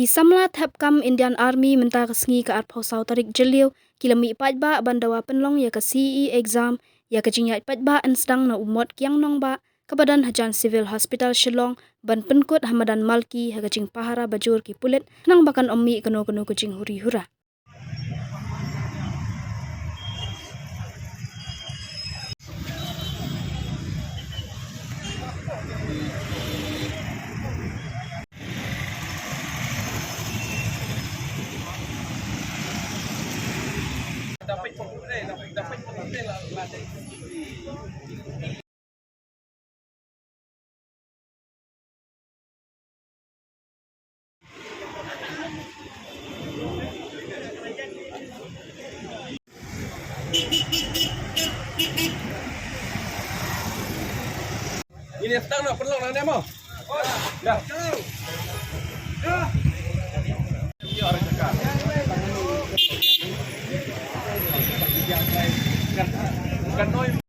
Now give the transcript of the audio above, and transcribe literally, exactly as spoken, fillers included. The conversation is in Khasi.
Samla thep kam Indian Army mynta ka sngi ka arphew saw tarik Jylliew ki la mih paidbah ban dawa pynlong ïa ka C E E exam ïa ka jingïaid paidbah yn sdang na u mot Kiang Nangbah kaba don hajan Civil Hospital Shillong ban pynkut ha madan Malki ha ka jingpahara bajur ki pulit khnang ba kan ym mih kano kano ka jinghuri hura. Ini stang nak perlu nak demo. Dah. Bukan noi.